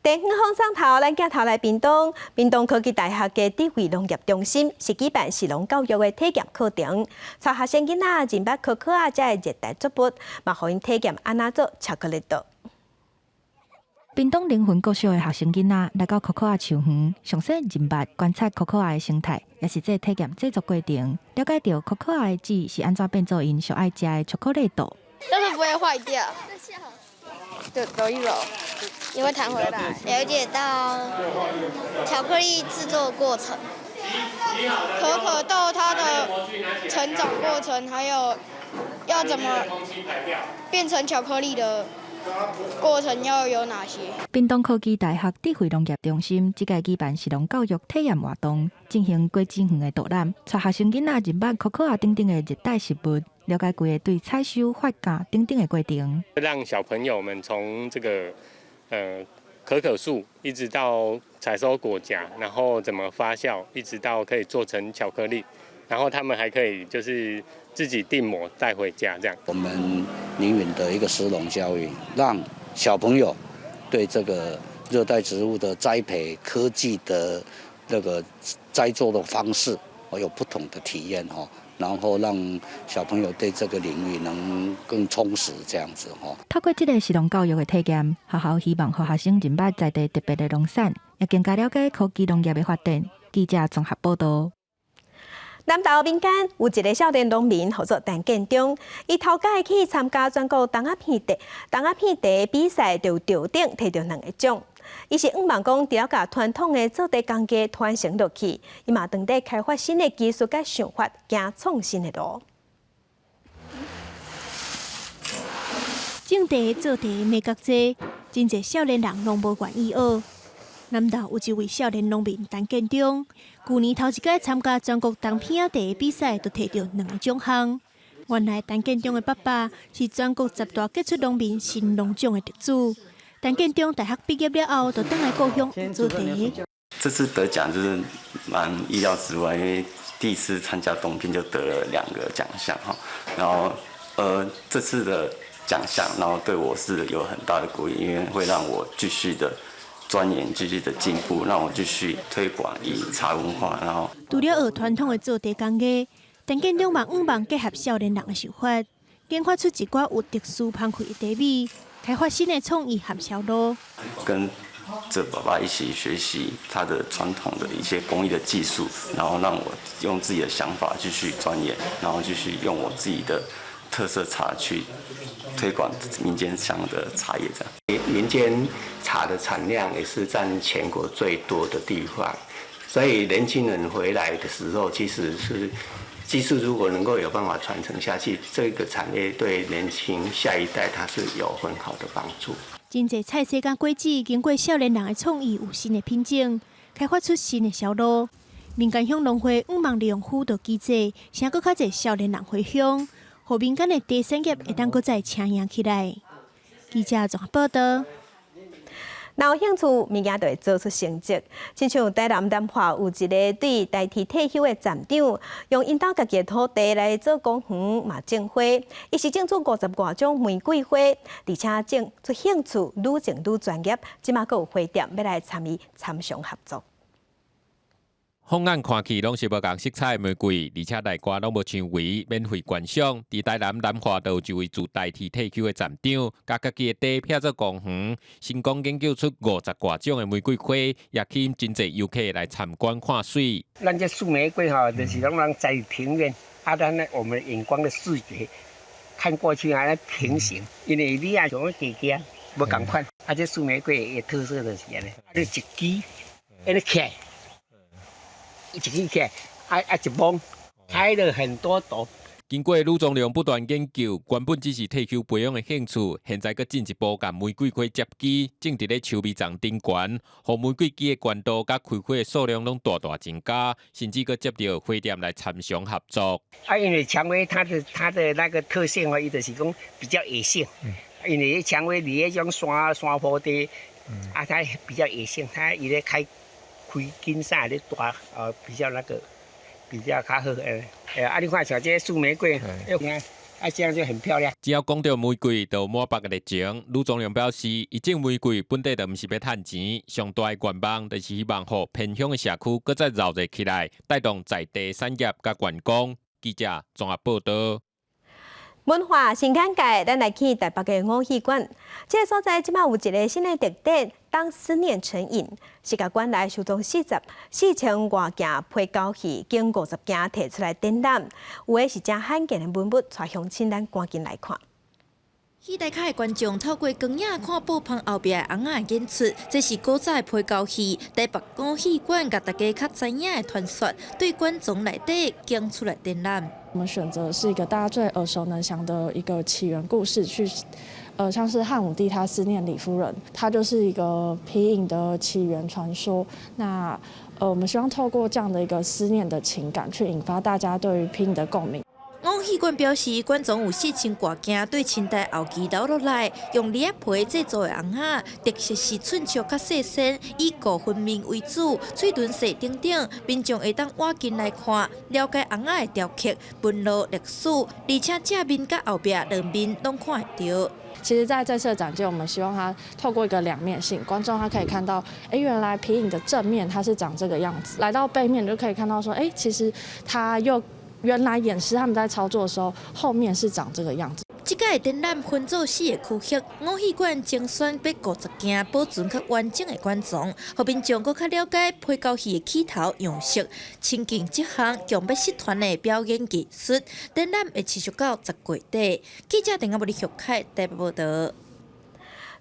電視放送頭，咱鏡頭來屏東，屏東科技大學的智慧農業中心是舉辦食農教育的體驗課程，帶學生囡仔認捌可可仔這个熱帶作物，嘛予𪜶體驗按怎做巧克力豆。屏東靈魂國小的學生囡仔來到可可仔樹園，詳細認捌觀察可可仔的生態，也是這體驗製作過程，了解著可可仔的籽是按怎變做𪜶上愛食的巧克力豆。但是不會壞掉，就揉一揉，也會彈回來。了解到巧克力製作過程，可可豆它的成長過程，還有要怎麼變成巧克力的過程要有哪些？屏東科技大學智慧農業中心這屆舉辦食農教育體驗活動，進行果子園的導覽，帶學生囡仔認捌可可仔等等的熱帶食物，了解規個對採收、發酵等等的過程。讓小朋友們從這個可可樹一直到採收果莢，然後怎麼發酵，一直到可以做成巧克力，然後他們還可以就是自己訂模帶回家，這樣。我們寧遠的一個食農教育，讓小朋友對這個熱帶植物的栽培科技的那個栽種的方式，有不同的體驗哈，然後讓小朋友對這個領域能更充實，這樣子哈。透過這個食農教育的體驗，學校希望予學生認捌在地特別的農產，也更加了解科技農業的發展。記者綜合報道。南投民間有一个少年農民，號做陳建中，伊頭擺去參加全國豆仔片茶比賽，就頭頂提著兩个獎。伊是向望講，除了共傳統的做茶工藝傳承落去，伊嘛當地開發新的技術佮想法，行創新的路。種茶做茶眉角濟，真濟少年人攏無願意學。南投有一位少年農民陳建中，舊年頭一擺參加全國冬片仔茶比賽，就提著兩个獎項。原來陳建中的爸爸是全國十大傑出農民新農獎的得主。陳建中大學畢業了後，就轉來故鄉做茶。這次得獎就是蠻意料之外，因為第一次參加東拼就得了兩個獎項哈。然後，這次的獎項，然後對我是有很大的鼓勵，因為會讓我繼續的鑽研，繼續的進步，讓我繼續推廣以茶文化。然後，除了學傳統的做茶工藝，陳建中嘛向望結合少年人的想法，研發出一寡有特殊香氣的茶米，開發新的創意和銷路。跟著爸爸一起學習他的傳統的一些工藝的技術，然後讓我用自己的想法繼續鑽研，然後繼續用我自己的特色茶去推廣民間香的茶葉。這樣，民間茶的產量也是佔全國最多的地方，所以年輕人回來的時候，其實是技術如果能夠有辦法傳承下去，這個產業對年輕下一代，它是有很好的幫助。真濟菜色佮果子，經過少年人的創意，有新的品種，開發出新的銷路。民間鄉農會向望利用輔導機制，請閣較濟少年人回鄉，予民間的茶產業會當閣再請贏起來。記者綜合報道。若有興趣，物件就會做出成績。親像台南南華有一个對台鐵退休的站長，用𪜶兜家己的土地來做公園，嘛種花。伊是種出50外種玫瑰花，而且種出興趣，愈種愈專業。這馬閣有花店欲來參與參詳合作。放眼看去，攏是無仝色彩的玫瑰，而且內外攏無牆圍，免費觀賞。佇台南南華就有一位自台鐵退休的站長，共家己的地闢做公園，成功研究出50外種的玫瑰花，也吸引真濟遊客來參觀看媠。咱這樹玫瑰吼，就是攏人在庭院，啊，咱呢我們眼光的視覺看過去啊，平行，因為你啊像加加無仝款，啊，這樹玫瑰的特色就是按呢，啊，你一支，按呢起來。一支起來，啊啊一摸，開了很多朵。經過呂宗良不斷研究，原本只是退休培養的興趣，現在閣進一步共玫瑰花接枝，種佇咧樹尾叢頂懸，予玫瑰枝的懸度佮開花的數量攏大大增加，甚至閣接著花店來參詳合作。啊，因為薔薇它的那個特性哦，伊就是講比較野性，因為薔薇佇彼種山坡地，啊，它比較野性，它伊咧開。開金啥咧大，比較那個比較較好，啊，你看像這個樹玫瑰，啊，這樣就很漂亮。只要講著玫瑰，就滿腹的熱情。呂宗良表示，伊種玫瑰本底就毋是欲趁錢，上大的願望就是希望予偏鄉的社區閣再熱鬧起來，帶動在地產業佮觀光。記者綜合報道。文化新眼界，咱來去台北的五戲館。這个所在這馬有一个新的特點，當思念成癮，是共館內收藏4000外件皮膠戲，經50件提出來展覽，有的是誠罕見的文物，帶鄉親咱趕緊來看。戲台跤的觀眾透過光影看布棚後壁的尪仔演出，這是古早的皮膠戲。台北五戲館共大家較知影的傳說，對館藏內底揀出來展覽。我們選擇是一個大家最耳熟能詳的一個起源故事，去，像是漢武帝他思念李夫人，他就是一個皮影的起源傳說。那，我們希望透過這樣的一個思念的情感，去引發大家對於皮影的共鳴。五戲館表示，館藏有4000外件，對清代後期留落來，用梨仔皮製作的尪仔，特色是寸尺較細身，以顧分面為主，喙唇細等等，民眾會當倚近來看，了解尪仔的雕刻、紋路、歷史，而且正面佮後壁兩面攏看會著。其實，在這次的展件，我們希望它透過一個兩面性，觀眾他可以看到，哎，原來皮影的正面它是長這個樣子，來到背面就可以看到說，哎，其實它又。原來演師他們在操作的時候，後面是長這個樣子。這屆展覽分做四个區域，五戲館精選欲50件保存較完整的館藏，予民眾閣較了解皮膠戲的起頭樣式，親近這項強欲失傳的表演藝術。展覽會持續到10月底。記者鄧阿伯的玉凱台北報道。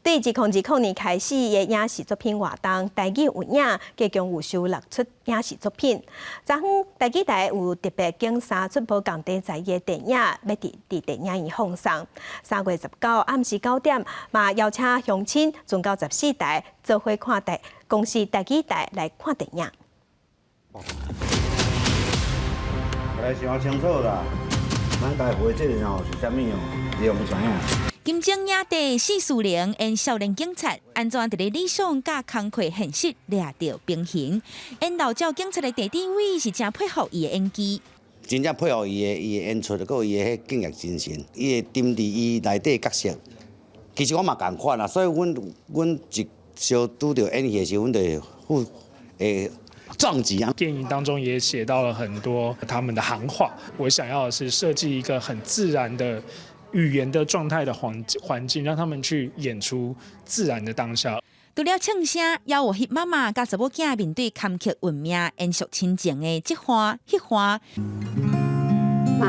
對2020年開始的影視作品活動，台語有影，共有收六齣影視作品。昨昏台語台有特別揀三齣無仝題材的電影，欲佇電影院放送。3月19暗時9點，嘛邀請鄉親陣到14台做伙看台公視台語台來看電影。來想清楚啦，咱家會這个吼是啥物哦？你毋知影。金鐘影帝薛仕凌演少年警察，按怎佇咧理想佮工課現實掠著平衡？演老鳥警察的鄭志偉是誠佩服伊的演技，真正佩服伊的演出，閣有伊的彼敬業精神，伊會沉佇伊內底角色。其實我嘛仝款啦，所以阮一相拄著演戲的時，阮就會會撞擊啊。電影當中也寫到了很多他們的行話，我想要的是設計一個很自然的語言的狀態的環境，讓他們去演出自然的當下。除了唱聲，也有翕媽媽佮查某囝面對坎坷運命，延續親情的這番彼番。媽，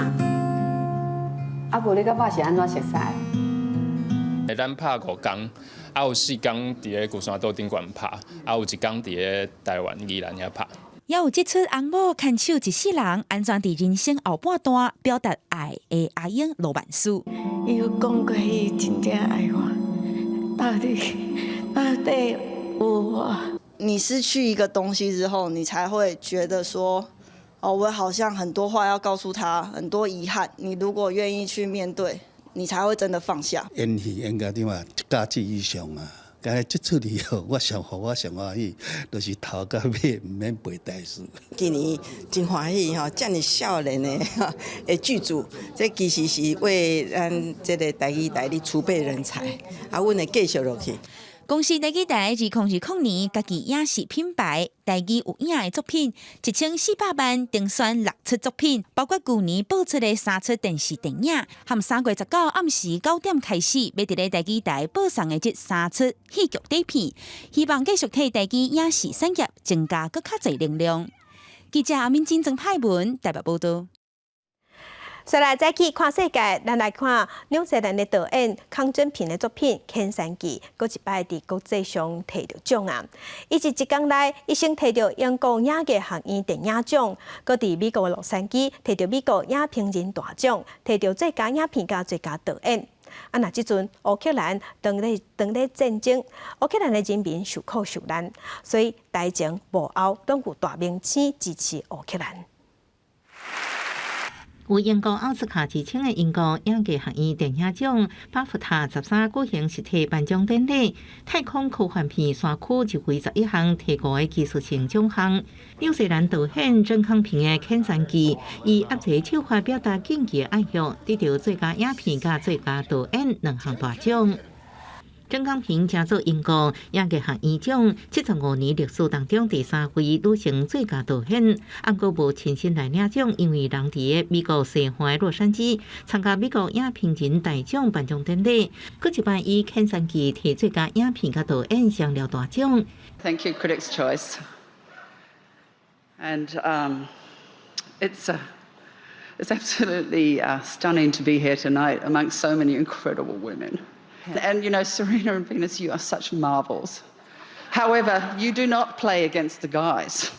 啊無你佮我是按怎熟似？咱拍5工，啊有4工佇咧龜山島頂懸拍，啊有1工佇咧台灣宜蘭遐拍。也有這齣翁某牽手一世人，按怎佇人生後半段表達愛的阿英羅曼史。伊有講過，伊真正愛我，到底到底有無？你失去一個東西之後，你才會覺得說，哦，我好像很多話要告訴他，很多遺憾。你如果願意去面對，你才會真的放下。演戲演到點啊，一甲子以上啊。敢若這齣戲吼，我上予我上歡喜，就是頭到尾毋免背台詞。今年真歡喜吼，遮爾少年的的劇組，這其實是為咱這个台語台咧儲備人才，啊，阮會繼續落去。公視台語台2020年家己影視品牌台語有影的作品1400萬評選六齣作品，包括舊年播出的三齣電視電影，含3月19暗時9點開始，欲佇咧台語台播送的這三齣戲劇短片，希望繼續替台語影視產業增加閣較濟能量。記者阿敏金曾派文台北報道。再來再去看世界，咱來看紐西蘭的導演康真平的作品《遣山記》，閣一擺佇國際上提著獎啊！伊佇一工內，伊先提著英國影藝學院電影獎，閣佇美國洛杉磯提著美國影評人大獎，提著最佳影片佮最佳導演。啊，若這陣烏克蘭當咧戰爭，烏克蘭的人民受苦受難，所以台前幕後攏有大明星支持烏克蘭。有英國奧斯卡之稱的英國影藝學院電影獎巴福塔13舉行實體頒獎典禮，太空科幻片《山區》入圍11項提五个技術性獎項。紐西蘭導演鄭康平的《遣山記》以壓制手法表達禁忌的愛欲，得著最佳影片佮最佳導演兩項大獎。鄭康平成做英國影藝學院獎75年歷史當中第三位女性最佳導演，毋過無親身來領獎，因為人佇美國西岸洛杉磯參加美國影評人大獎頒獎典禮，閣一擺以《遣山記》提最佳影片佮導演雙掠大獎。 Thank you, Critics' Choice. And it's absolutely stunning to be here tonight amongst so many incredible women. And Serena and Venus, you are such marvels. However, you do not play against the guys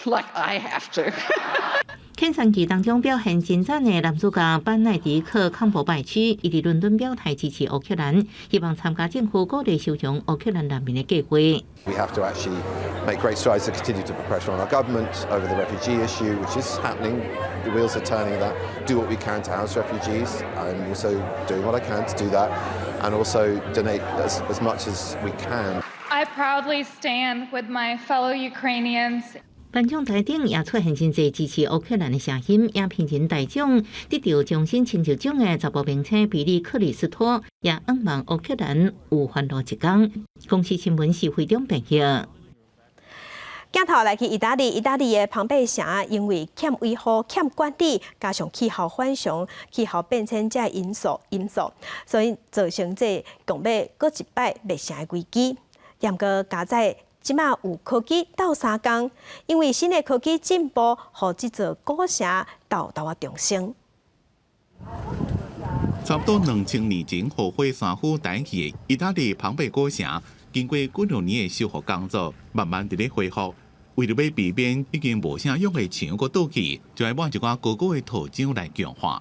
like I have to. 遣山記當中表現精湛的男主角班奈迪克·康伯拜區，伊佇倫敦表態支持烏克蘭，希望參加政府鼓勵收容烏克蘭難民的計劃。 We have to actually make great strides to continue to put pressure on our government over the refugee issue, which is happening. The wheels are turning. That do what we can to house refugees. I'm also doing what I can to do that, and also donate as much as we can. I proudly stand with my fellow Ukrainians. 頒獎台頂也出現真濟支持烏克蘭的聲音，影評人大獎得著終身成就獎的查埔明星比利克里斯托也向望烏克蘭有歡樂一天。公視新聞是會長編譯。鏡頭來去意大利，意大利的龐貝城因為欠維護、欠管理，加上氣候反常、氣候變遷這因素，所以造成這講欲閣一擺滅城的危機。毋過佳哉這馬有科技鬥相共，因為新的科技進步，予這座古城沓沓仔重生。差不多2000年前，予火山灰帶去的意大利龐貝古城，經過幾兩年的修復工作，慢慢佇咧恢復。為著欲避免已經無啥用的牆閣倒去，就愛抹一寡高高的土漿來強化。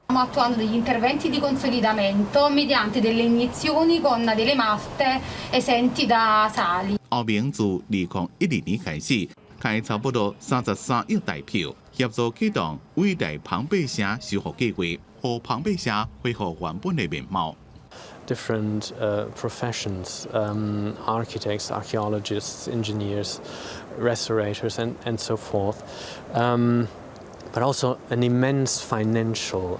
Stiamo attuando degli interventi di consolidamento mediante delle iniezioni con delle malte esenti da sali. 歐盟自2012年開始，開差不多33億台票，協助啟動偉大龐貝城修復計劃，予龐貝城恢復原本的面貌。 Different professions, architects, archaeologists, engineers, restaurators, and so forth. But also an immense financial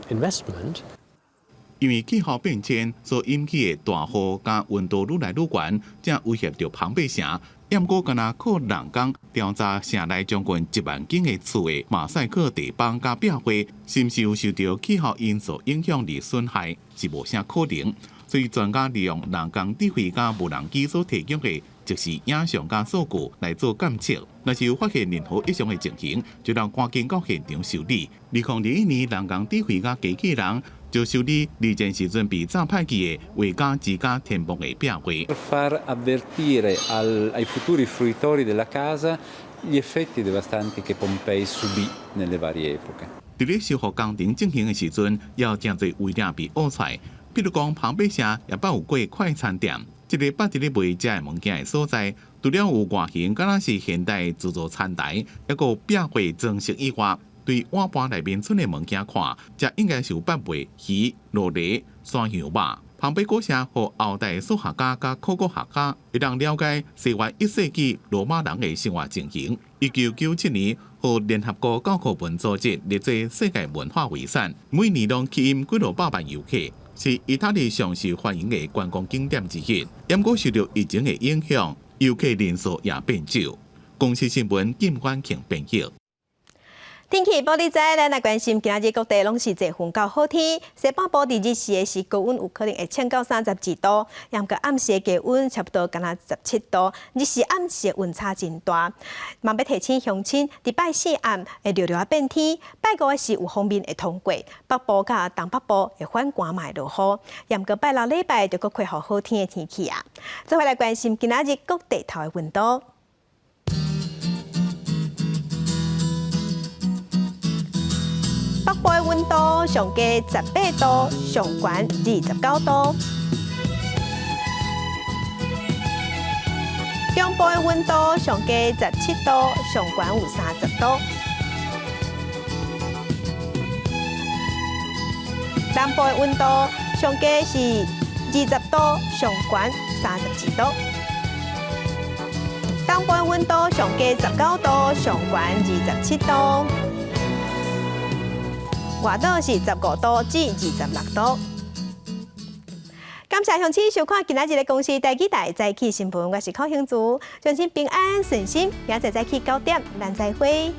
investment. 因為氣候變遷所引起的大雨佮溫度愈來愈懸，正威脅著龐貝城。毋過，干焦靠人工調查城內將近1萬間的厝的馬賽克地板佮壁畫，是毋是有受著氣候因素影響而損害，是無啥可能。所以專家利用人工智慧佮無人機所提供的即時影像佮數據來做監測，若是有發現任何異常的情形，就會趕緊到現場修理。2021年，人工智慧佮機器人就修理二戰時陣被炸歹去的畫家之家天幕的壁畫。 Far avvertire ai futuri fruitori della casa gli effetti devastanti che Pompei subì nelle varie epoche。佇咧修復工程進行的時陣，有誠濟遺跡被挖出來，比如講，龐貝城也捌有過快餐店，這个擺佇咧賣食的物件的所在，除了有外形敢若是現代自助餐台，抑閣有壁畫裝飾以外，對碗盤內面賰的物件看，這應該是有捌賣魚、酪梨、山羊肉。龐貝古城予後代數學家佮考古學家會當了解西元一世紀羅馬人的生活情形。1997年，予聯合國教科文組織列做世界文化遺產，每年攏吸引幾落百萬遊客，是意大利上受歡迎的觀光景點之一。毋過受著疫情的影響，遊客人數也變少。公視新聞金婉慶編譯。天氣報你知，咱來關心今仔日各地攏是濟雲到好天。西北部佇日時的時高溫有可能會衝到32度，毋過暗時的低溫差不多干焦17度。日時暗時的溫差真大。嘛欲提醒鄉親，佇拜四暗會著著仔變天，拜五的時有鋒面會通過，北部佮東北部會反寒嘛會落雨。毋過拜六禮拜就閣恢復好天的天氣啊。做伙來關心今仔日各地頭的溫度。北部的溫度上低18度，上懸29度。中部的溫度上低17度，上懸有30度。南部的溫度上低是20度，上懸32度。東部的溫度上低19度，上懸27度。外島是15度至26度。感謝鄉親收看今仔日的公視台語台早起新聞，我是柯興竹，祝恁平安順心，明仔載早起9點，咱再會。